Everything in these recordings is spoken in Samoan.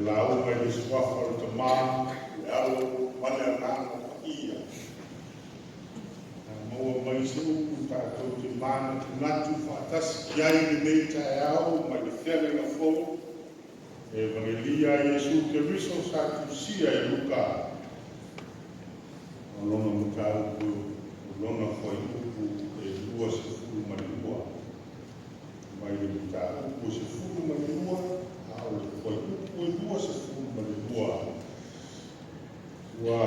Lauga i le Suafa o le Tama, le Alo ma le Agaga Paia. A maua mai se upu tatou te manatunatu faatasi i ai i lenei taeao mai le Feagaiga Fou, Evagelia a Iesu Keriso sa tusia e Luka, o lona mataupu o lona fuaiupu e 22. Mai le mataupu e 12, a o le fuaiupu e 22, ua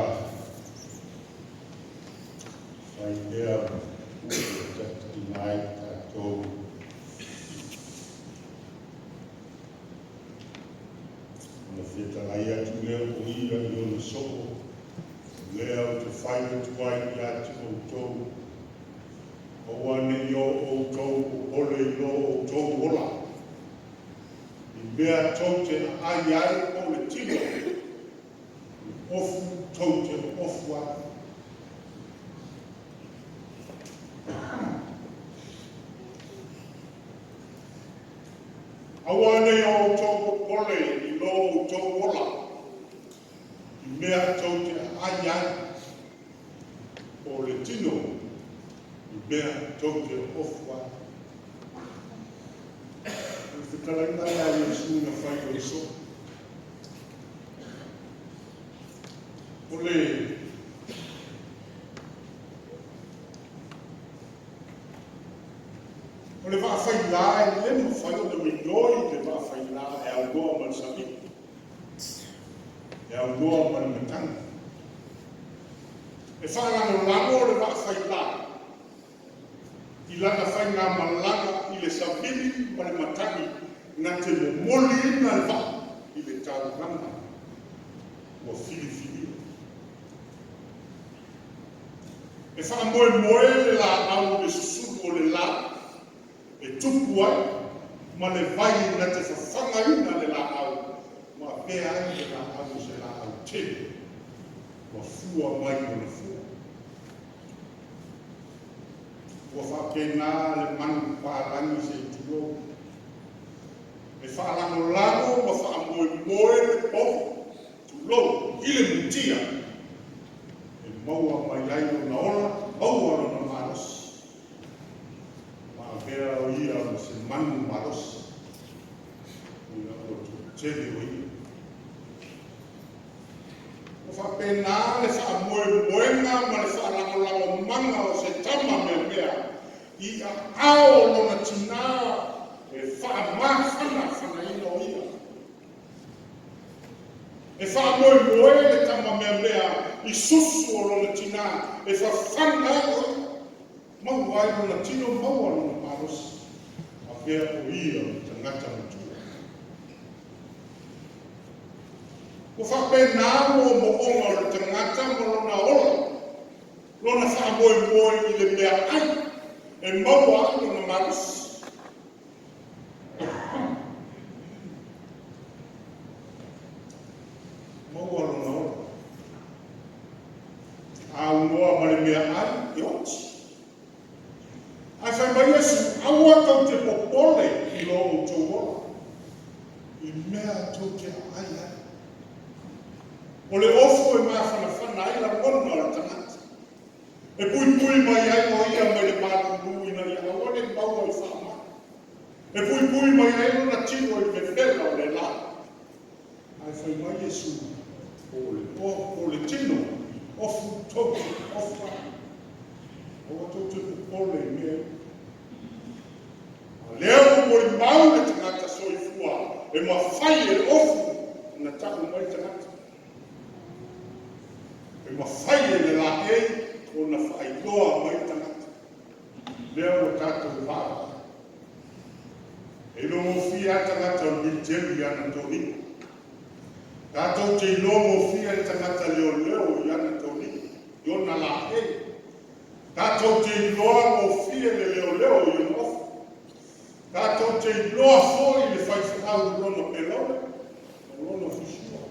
fai lea ma upu e taitaiina ai tatou. Ona fetalai atu lea o ia i ona soo, o lea ou te fai atu ai ia te outou, Aua ne i o outou popole i lo outou ola, i mea tou te aai ai po o le tino, i ofu tou te oofu ai. Aua ne i o outou popole i lo outou ola, i mea tou te aai ai po o le tino i mea tou te ofu ai. O le fetalaiga lea a Iesu na fai i lona soo. O le O le vaa failā e le mafai ona minoi le vaa failā e aunoa ma le savili, e aunoa ma le matagi. E faalagolago le vaa failā i lana faigamalaga i le savili ma le matagi na te momoliina le vaa i le taulaga ua filifilia. E faamoemoe le laau i le susulu o le la e tupu ai ma le vai na te fafagaina le laau ma avea ai le laau o se laau tele ua fua mai ona fua. Ua faapena le manu palagi se i tulou. E faalagolago ma faamoemoe le povi, tulou, i le mutia e maua mai ai lona ola, maua lona malosi. Ma avea o ia ma se manu malosi ina ua toatele o ia. Ua faapena le faamoemoega ma le faalagolagomaga o se tama meamea i aao o lona tinā e faamafanafanaina o ia. E faamoemoe le tama meamea i susu o lona tinā e fafana ai o ia. Maua ai lona tino, maua lona malosi, avea o ia ma tagata matua. Ua faapena moomooga o le tagata ma lona ola, lona faamoemoe i le meaai e maua ai lona malosi. Maua lona ola. A aunoa ma le meaai, e oti. Ae fai mai Iesu, Aua tou te popole i lo outou ola, i mea tou te aai ai. O le ofu e mafanafana ai lagona o le tagata, e puipui mai ai o ia mai le malulu ina ia aua ne i maua i faamai, e puipui mai ai lona tino i le vevela o le la. Ae fai mai Iesu, Po o le o, po o le tino, ofu tou te ofu ai. Aua tou te popole i mea ia. A lea ua molimau le tagata soifua e mafai e le ofu ona ta'u mai le tagata. E mafai e le laei ona faailoa mai le tagata. Lea ua tatou vaavaai. E iloa gofie lava tagata o le militeri i ana toniga. Tatou te iloa gofie le tagata leoleo i ana toniga, i ona laei. Tatou te iloa gofie le leoleo i ona ofu. Tatou te iloa foi le faifeau i lona pelaule ma lona fusiua.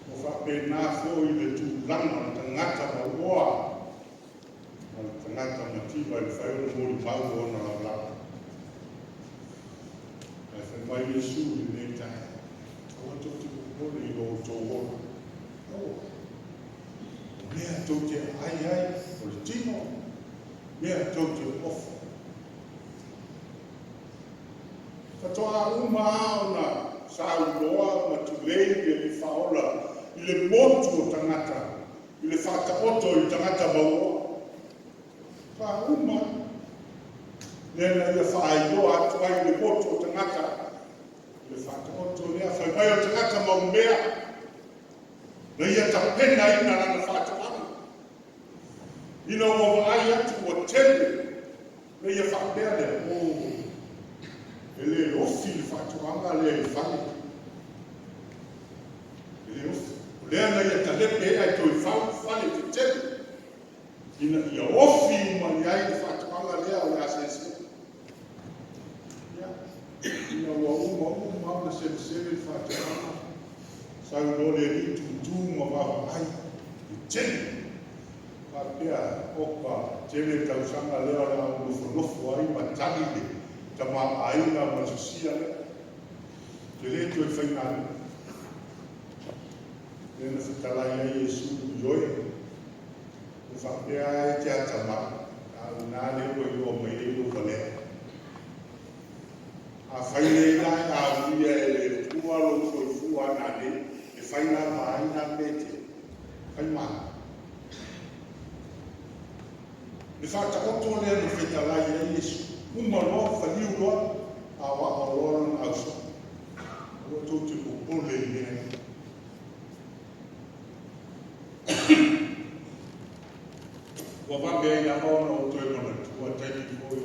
Ua faapena foi le tulaga o le tagata mauoa ma le tagata mativa e mafai ona molimau o ona laolao. Ae fai mai Iesu i lenei taeao. Aua tou te popole i lo outou ola. Aua. O mea tou te aai ai, o le tino, mea tou te ofi. Faatoa uma lava ona saunoa ma tulei le Alii Faaola i le motu o tagata, i le faataoto i le tagata mauoa. Faatoa uma lava. Lea na ia faailoa atu ai i le motu o tagata i le faataoto lea, fai mai o le tagata maumea, na ia tapenaina lana faatoaga. Ina ua vaai atu ua tele, na ia faapea lea, O, e le ofi le faatoaga lea i le fale. E le ofi. O lea na ia talepe ea e toe fau fale tetele, ina ia ofi uma i ai le faatoaga lea o le a selesele. Ia, ina ua uma uma ona selesele le faatoaga, sau loa le alii tutu ma vaavaai, e tele. Faapea, Oka, tele tausaga lea o le a ou nofonofo ai ma tali le tamaoaiga ma le sosia lea. Ou te le toe faigaluega. Lea na fetalai ai Iesu, Ioe, ua faapea lava e te atamai, a o lena lea ua iloa mai ai lou valea. Afai nei la e aulia e le Atua lou soifua nanei, e fai la ma ai na mea e te fai ma ai. Le faataoto lea na fetalai ai Iesu, uma loa, faliu loa, aoao loa lona ausoo. Aua tou te popole i mea ia. Ua vave ai lava ona ou toe manatua taimi foi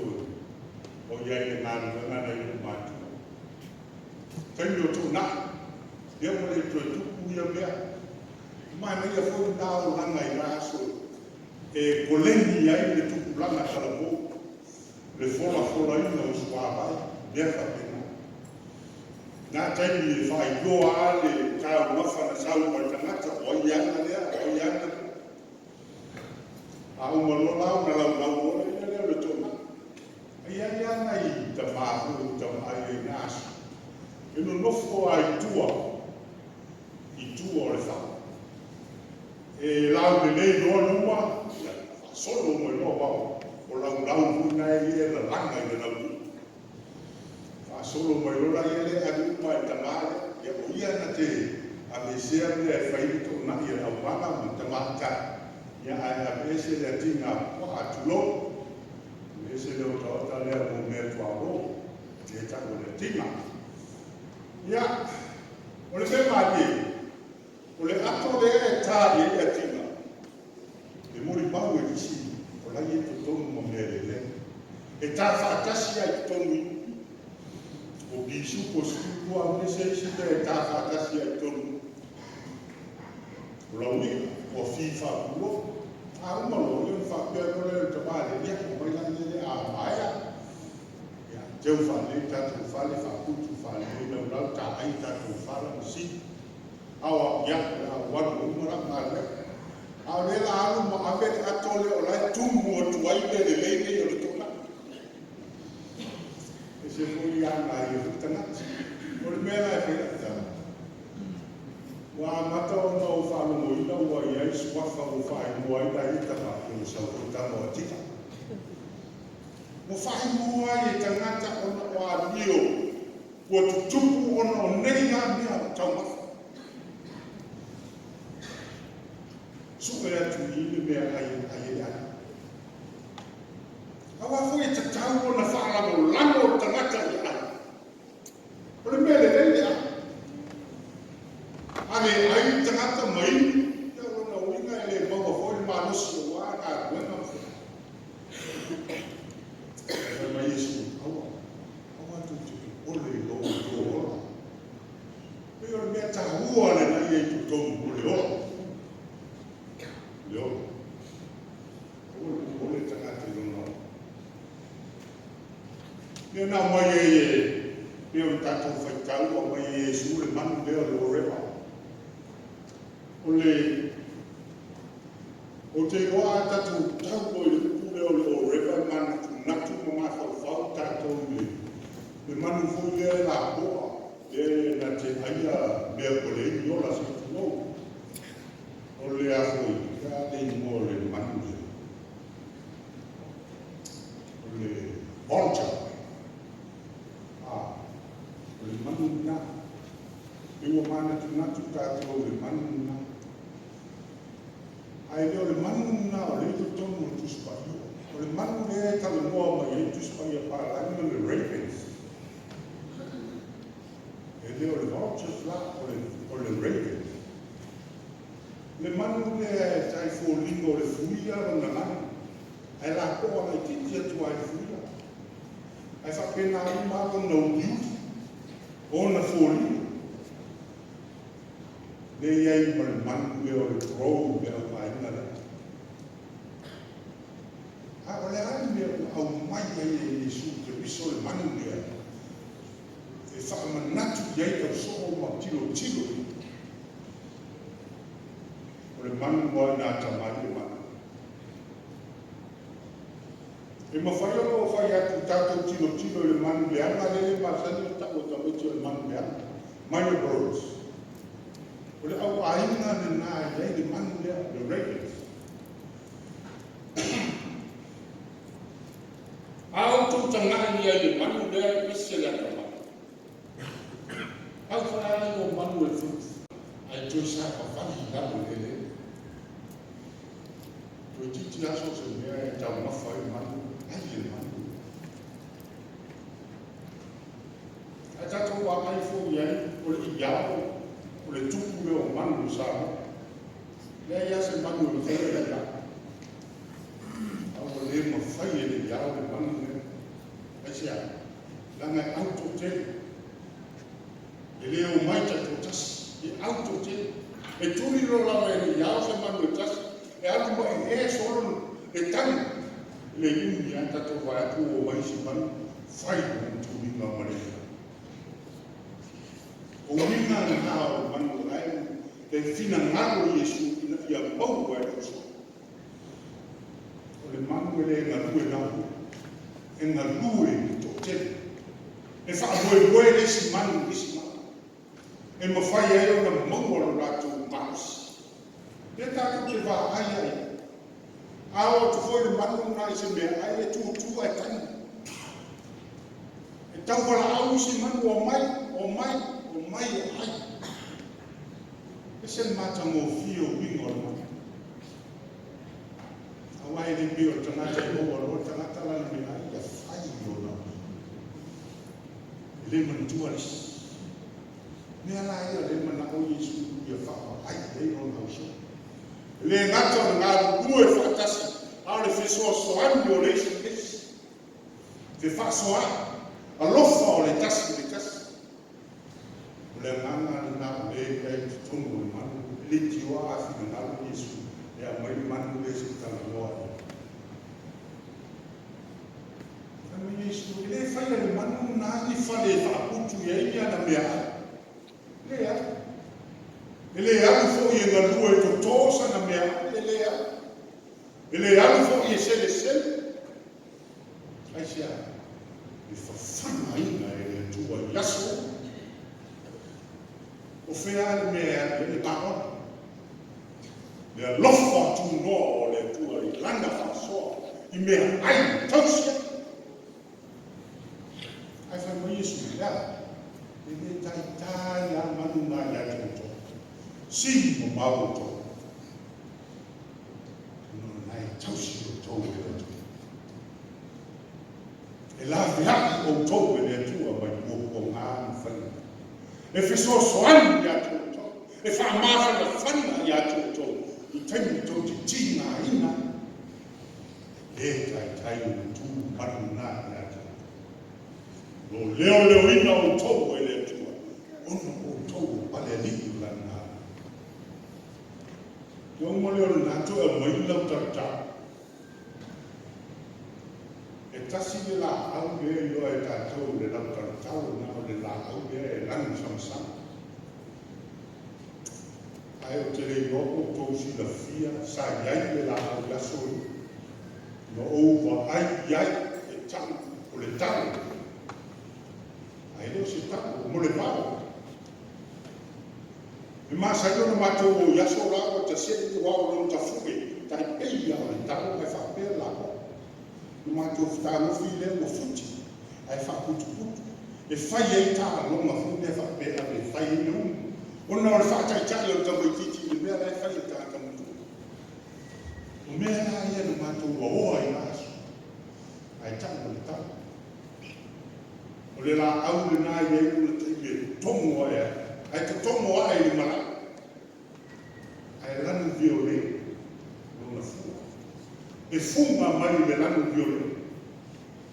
o i ai i le galuega nai lou matua. Taimi o tuunai, lea ua le toe tupu ia mea. E manaia foi lena olaga i la aso e koleni ai le tupulaga talavou, le folafolaina o suavai, mea faapena. Na taimi e faailoa lava le taumafa na sau mai le tagata, o ai e ana lea, o ai e ana lea. A uma loa la ona laulau loa lea, ia lea o le toonai. E i ai lava nai tama foi ou te vaai ai i na aso, e nonofo lava i tua, i tua o le fale. E laulelei loa luma, ia faasolo mai loa aua o laulau foi na e ia e lalaga i le laui'a. Faasolo mai loa laia lea e ave uma lava i le tama lea. Ia o ia na te aveesea mea e fai ai le toonai a le aumaga ma tamaitai, ia ae aveese le atiga puaa, tulou, aveese le otaota lea mo mea tuaolo, lea e tau o le atiga. Ia, o le mea malie, o le ato lea e ta i ai le atiga, E molimau e nisi o la e i ai totonu ma mea lelei. E ta faatasi lava i totonu i i. O pisupo, 12 aunese isi mea e ta faatasi lava i totonu i i. O laui'a, o afi faapulou. A uma loa, ia ona faapea loa lea o le tama lea, ia, omai laia lea a maea. Ia, teu faalelei tatou fale, faaputu faalelei laulau, taai tatou fala ma sili. A o au, ia, o le a ou alu ua uma lau galuega. A o lea la alu ma ave le ato lea o la e tumu atu ai mea lelei nei o le toonai. Ese foi aga a ia foi tagata. O le mea la e fai lau tala, ua amata ona ou faalogoina ua i ai suafa ua faaigoa ai nai tama, ia ua sau foi tama o Atiga. Ua faaigoa ai e tagata ona o amio Ua tutupu ona o nei lava mea o taumafa. Sue atu i i le meaai e ai e le aiga. Aua foi e tatau ona faalagolago le tagata i le ai. O le mea lelei le ai. A le ai le tagata ma inu, ia o lona uiga e le maua foi le malosi aua galuega ma feau. Ae fai mai Iesu, Aua, Aua tou te popole i lo outou ola. Pei o le mea taua lena ia i totonu o le ola. Le ola. Aua le popole le tagata i lona ola. Lea na aumai ai e pei ona tatou faitau, aumai e Iesu le manu lea o le oreva. O le Ou te iloa a tatou tau loa i le upu lea o le oreva e manatunatu ma mafaufau tatou i le manu foi lea e lapoa. Lea na te aia mea ua leai ni ola se i tulou. O le a foi, le a le igoa o le manu lea? O le vulture. Ah, o le manu lena. E ua manatunatu tatou i le manu lena. Ae le o le manu lena o lea i totonu o le Tusi Paia. O le manu lea e talanoa mai ai le Tusi Paia a Papalagi o le ravens. E le o le vultures la, o le ravens. Le manu lea e tai foliga o le fuia lona lagi, ae lapoa laitiiti atu lava i le fuia. Ae faapena uma lava lona uliuli, ona foliga. Lea e i ai ma le manu lea o le crow le auaiga lea. A o le a le mea ua aumai ai e Iesu i Keriso le manu lea e faamanatu i ai ausoo ma tilotilo i ai? O le manu lava ina atamai le manu. E mafai ona ou fai atu tatou tilotilo i le manu leaga lea e masani ona tau e tamaiti o le manu leaga, minor birds. O le auaiga lena e i ai le manu lea, le ravens. A outou tagai i ai i le manu lea e ese le atamai. Au fai o manu e ae toe savavali i lalo i le eleele. Toeitiiti lava so o se mea e taumafa ai le manu, ai e le manu. Ae tatou vaai foi i ai, o le iao, o le tupu lea o manu o Samoa. Leai lava se manu e mafai ona iao. A ua le mafai e le iao le manu lea. Aisea? Leaga e autotele. E le omai taitoatasi, e autotele. E tuli loa lava e le iao se manu e tasi, e alu mai e solo le tagi. E le umi lava tatou vaai atu ua omai isi manu, fai lona tuliga ma le iao. O uiga na o le manu ae e finagalo Iesu ina ia maua e le ausoo. O le manu e le galue naunau, e galue i le toatele. E faamoemoe le isi manu i le isi manu, e mafai ai ona maua lo latou malosi. Lea tatou te vaai ai, a oo atu foi le manu lena i se meaai e tutu ae tagi. E tauvalaau isi manu, omai, omai, omai e ai. Ese le matagofie o uiga o le manu. Aua e le pei o le tagata e maua loa le tagata lana meaai ia fai lona e le manatua le isi. Mea la ia o lea e manao Iesu ia faavaai i ai lona ausoo. E le gata o le galulue faatasi, a o le fesoasoani o le isi i le isi. Fefaasoaai, alofa o le tasi i le tasi. O le agaga lena o lea e i ai i totonu o le manu, e leitioa a finagalo Iesu e aumai le manu lea se i talanoa i ai. Fai mai Iesu, e le faia e le manu lena ni fale e faaputu i ai ni ana meaai. Leai. E le alu foi e galue e toto sana meaai, e leai. E le alu foi e selesele. Aisea? E fafagaina e le Atua i aso uma. O fea le mea e alu ai le maona? Le alofa tunoa o le Atua i lana faasoa i meaai e tausi ai. Ae fai mai Iesu, le a? E le taitai lava manu na ia te outou. Sili mamao outou. Ona o lena e tausi outou e le Atua. E laveai outou e le Atua mai puapuaga ma faiga. E fesoasoani ia te outou, e faamafanafana ia te outou i taimi tou te tigaina ai. E le taitai ona tu manu na ia te outou. Lo leoleoina outou e le Atua, ona o outou o palealii o lana galuega. Ia uma lea o lena toe aumai lau talatala. E tasi le laau lea e iloa e tatou le lautalatalo na o le laau lea e lanu samasama. Ae ou te le iloa po o outou silafia sa i ai le laau i aso ia. Na ou vaai i ai e tau o le talo. Ae le o se talo, mo le vao. E masani ona matou o i aso la ua tasee aua o lona tafue tai pei lava o le talo ae faapea le lapoa. Ona matou fetagofi lea ua futi ae faaputuputu e fai ai taaloga foi lea faapea e ave e fai ai le umu ona o le faataitai o le tamaitiiti i le mea la e fai e le tagata matua. O mea la ia na matou aoa i na aso ae tau o le talo. O le laau lena e i ai lona taimi e totogo ae ai, ae totogo ae i le malae, ae lanu viole lona fua. E fuga mai le lanu viole.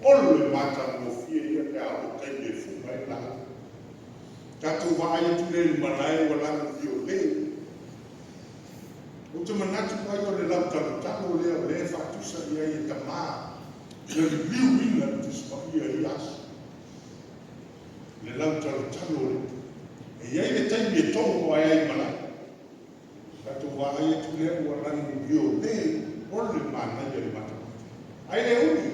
O le matagofie ia pe a oo i le taimi e fuga ai le laau. Tatou vaai atu lea i le malae ua lanu viole. Ou te manatu ai o le lautalotalo lea o lea e faatusa i ai e tama na liliuina le Tusi Paia i ia aso. Le lautalotalo lea. E i ai le taimi e togo ae ai i malae. Tatou vaai atu lea ua lanu viole o le manaia i le matamata. Ae le umi,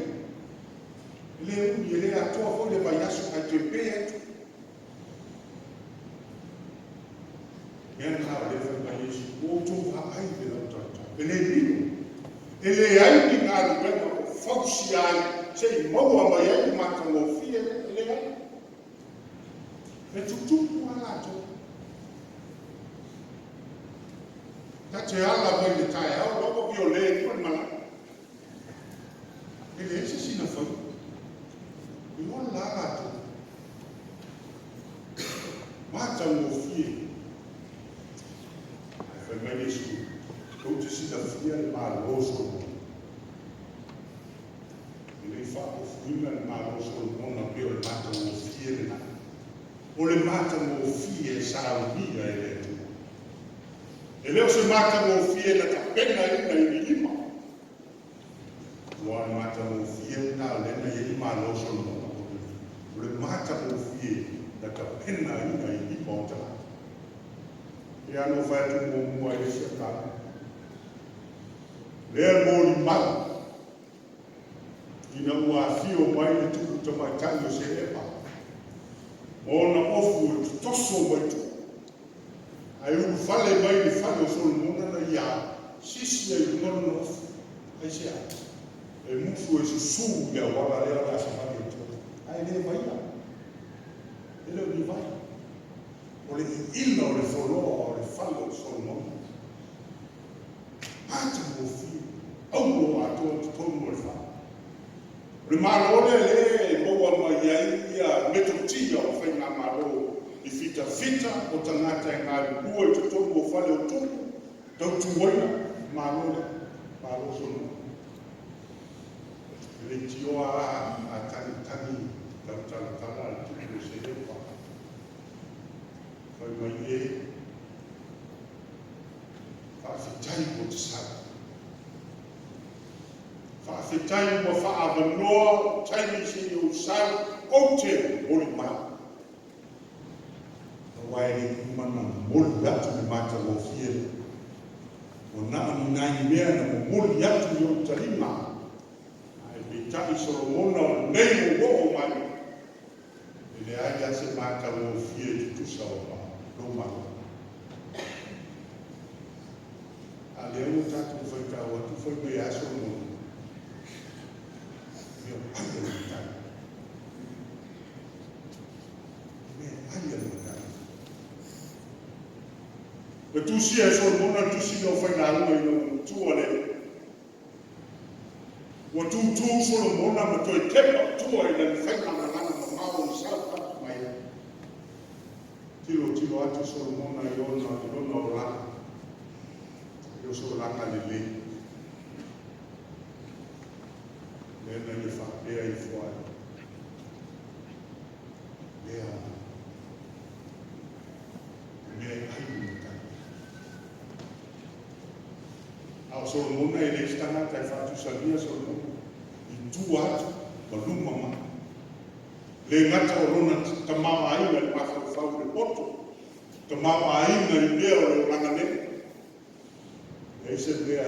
e le umi, e le atoa foi le vaiaso ae toe pe atu. Mea lena o lea e fai mai Iesu, ua outou vaai i le lautalotalo, e le milo, e leai ni galuega o fausia ai se i maua mai ai le matagofie lea, e leai. E tutupu lava latou. Ta te ala mai le taeao, la ua viole uma le malae. E leai se isi na faia. E ola lava latou. Matagofie. Ae fai mai Iesu, tou te silafia le Malo o Solomona. E le i faaofoina le Malo o Solomona pei o le matagofie lena. O le matagofie e saunia e le Atua. E le o se matagofie na tapenaina i ni lima. Aua o le matagofie lena o lea na i ai le Malo o Solomona, o le matagofie na tapenaina i lima o tagata. E pei lava ona ou fai atu muamua i le isi au tala, lea molimau ina ua afio mai le tupu tamaitai o Seeba ma ona ofu e totoso mai tua, ae ulufale mai i le fale o Solomona na ia sisi ai i luga lona ofu. Aisea? E musu e susu i le auala lea o le a savali atu ai, ae le vaia. E le o ni vai. O le iina o le foloa o le fale o Solomona. Matagofie, auro atoa i totonu o le fale. O le Malo lea lea e maua mai ai ia metotia o faigamalo i fitafita o tagata e galulue i totonu o fale o tupu tautuaina le Malo lea, Malo o Solomona. E leitioa lava a tagitagi tautalatala a le tupu o Sehepa. Fai mai e, faafetai mo te sau. Faafetai ua faaavanoa o taimi se i ou sau ou te momoli mai. Aua e le i uma ona momoli atu le matagofie lea. Ua na o ni nai mea na momoli atu i ou talima. Ae peitai Solomona o lenei ua oo mai, e leai lava se matagofie e tutusa o lou Malo. A lea ua tatou faitau atu fai mai a Solomona, mea ai a le matai. Mea ai a le matai. Na tusia e Solomona le tusi lea o Failauga ina ua matua le alii. Ua tūtū Solomona ma toe tepa tua i lana faigamalaga mamao i sau atu mai ai. Tilotilo atu Solomona i ona i lona olaga, e le o se olaga lelei. Lea na ia faapea ifo ai, lea o mea e ai le matai. A o Solomona e leai se tagata e faatusalia Solomona i tua atu ma luma mai. Le gata o lona tamaoaiga i le mafaufau i le poto, tamaoaiga i mea o le olaga nei. Leai se mea e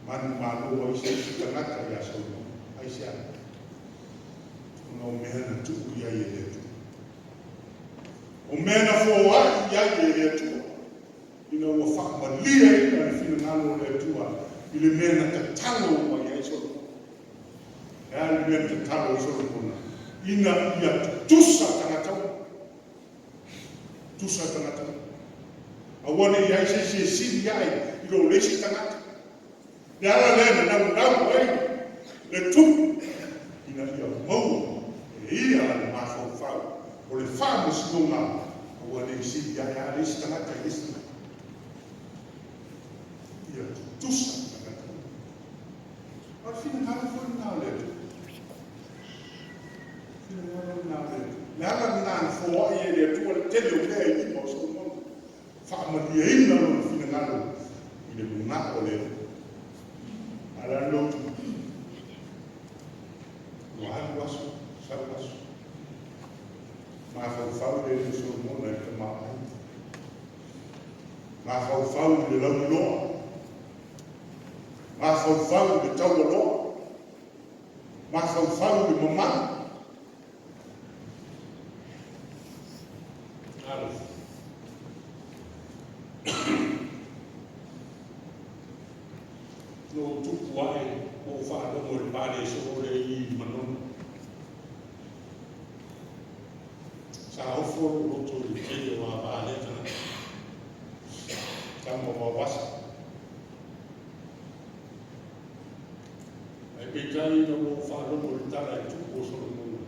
manumalo ai se isi tagata ia Solomona. Aisea? Ona o mea na tuu i ai e le Atua. O mea na foai i ai e le Atua, ina ua faamalieina le finagalo o le Atua i le mea na tatalo mai ai Solomona. E a le mea na tatalo ai Solomona? Ina ia tutusa tagata uma. Tutusa tagata uma. Aua ne i ai se isi e sili ae i lo le isi tagata. Le ala lea na naunau ai le Tupu ina ia maua e ia le mafaufau o le faamasinoga aua ne i sili ae a le isi tagata i le isi tagata. Ia tutusa tagata uma. O le finagalo foi lena o le Atua. Finagalo lena o le Atua. Le ala lena na foai ai e le Atua le tele o mea i lima o Solomona. Faamalieina lona finagalo i le manao o le Alii. A o le a le lotu? Ua alu aso, sau aso. Mafaufau le alii o Solomona i le tamaoaiga. Mafaufau i le lauiloa. Mafaufau i le taualoa. Mafaufau i le mamalu. Talofa. Na ou tupu ae ma ou faalogo i le pale soo lea i i Manono. Sa ofo lou loto i le tele o ava a lea tagata. Tama o Vaovasa. Ae peitai ina ua ou faalogo i le tala e tupu o Solomona,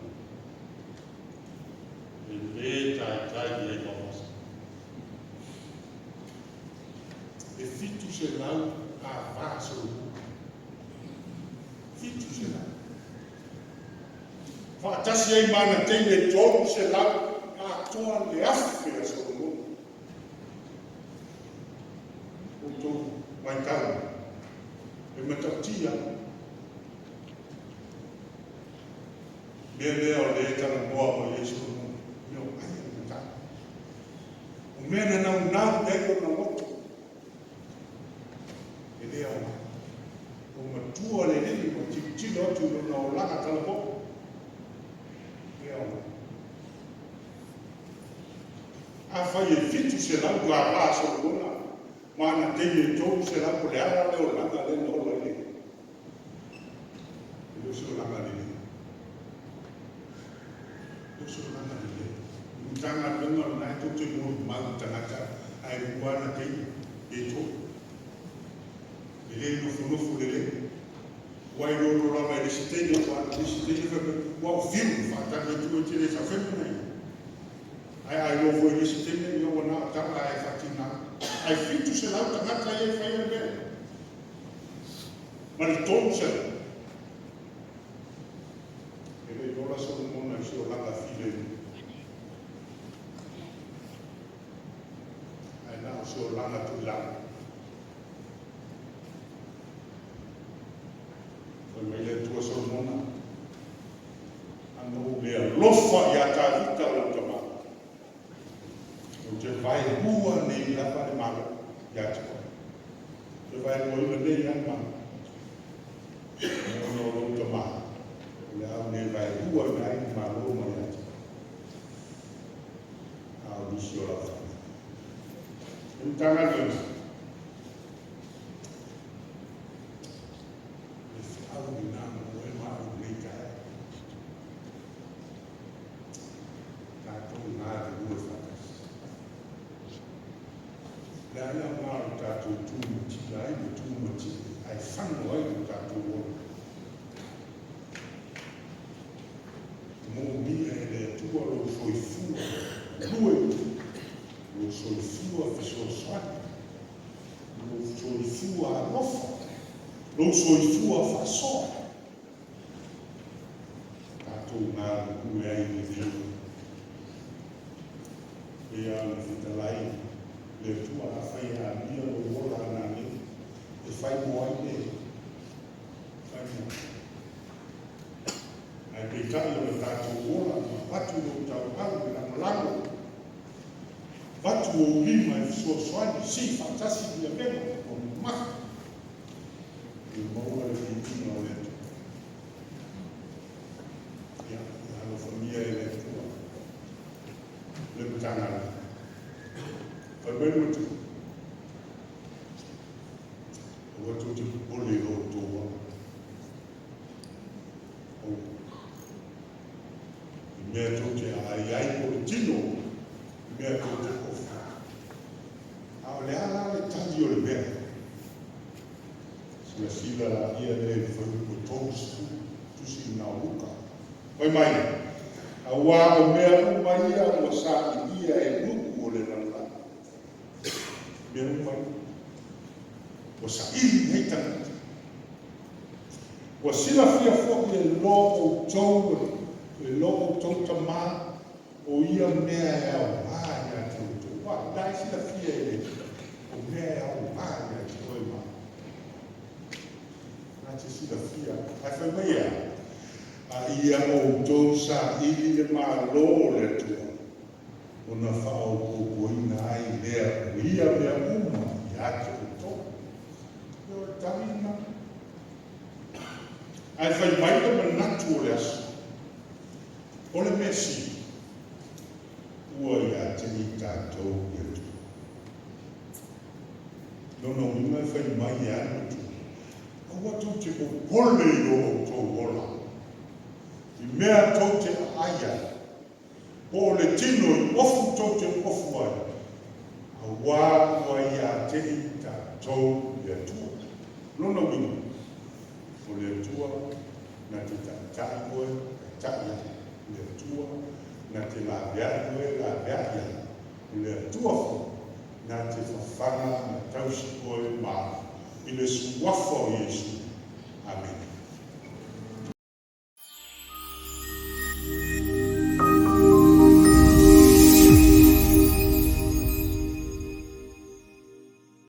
e le taitai i ai Vaovasa. E 700 ava Solomona. 700. Faatasi ai ma ana teine e 300 atoa le 1000 a Solomona. Outou matau, e matautia mea lea o lea e talanoa mai ai Solomona, mea o ai a matau. O mea na naunau i ai lona loto, e le aoga. Ua matua le Alii ma tilotilo atu i lona olaga talavou, e le aoga. Afai e 700 gava a Solomona ma ana teine e 300, o le a la le olaga lea na ola ai le E le o se olaga lelei. E le o se olaga lelei. I Matagaluega lena e tou te molimau i tagata ae lua ana teine pe tolu. E le nofonofo lelei. Ua iloilo lava e le isi teine ua alu i le isi teine fai mai, ua ou fiu e faatali atu e te le saofai mai. Ae a iloa foi i le isi teine, ia ua na o tala ae faatina. Ae 700 tagata ia e faia le mea lea. Ma le 300. E le i ola Solomona i se olaga filemu. Ae na o se olaga tuilagi. Fai mai le Atua Solomona, Ana ou le alofa iā Tavita lou tama, ou te vaelua nei lava le Malo ia te oe. Ou te vaeluaina nei lava le Malo. Ona o lou tama, o le a ou le vaeluaina ai le Malo mai ia te oe. A o nisi o lau fanau. O le Matagaluega, Le feau lena mo oe ma au i lenei taeao. Tatou galulue faatasi. Le a le aoga o le tatou tumatila ai ma tumatie ae fano ai lo tatou ola. E moomia e le Atua lou soifua galue, lou soifua fesoasoani. Lou soifua alofa, lou soifua faasoa, tatou galulue ai i lenei ola. E pei lava ona fetalai le Atua, afai e amia lou ola nanei, e fai mo ai le fai mo ai. Ae peitai o le tatou ola, na avatu lou tauau e lagolago Avatu ou lima e fesoasoani, sii faatasi ia mema ua mamafa ia maua le viiga o le Atua. Ia, ia alofagia e le Atua le Matagaluega. Fai mai le matua, Aua tou te popole i lo outou ola. Aua. I mea tou te aai ai po o le tino, i mea tou te ofu ai. A o le a la le tali o le mea lea? Silasila laia lea i le fuaiupu e 30, tusi lena o Luka. Fai mai, Auā o mea uma ia ua sailia e nuu o le lalolagi. Mea uma ia ua saili ai tagata. Ua silafia foi e lo outou, e lo outou Tama o ia mea e aoga ia te outou. Aua o la e silafia e le Atua o mea e aoga ia te oe ma au. Na te silafia. Ae fai mai e a? A ia outou saili le Malo o le Atua, ona faaopoopoina ai lea o ia mea uma ia te outou. Ia o le tali lena. Ae fai mai le manatu o le aso, o le mea sili, ua ia te i tatou le Atua. Lona uiga e fai mai e a le matua, aua tou te popole i lo outou ola, i mea tou te aai ai, po o le tino i ofu tou te ofu ai, auā ua ia te i tatou le Atua. Lona uiga, o le Atua na te taitai oe, taitai ai. O le Atua na te laveai oe, laveai ai. O le Atua foi na te fafaga ma tausi oe ma au, i le Suafa o Iesu. Amene.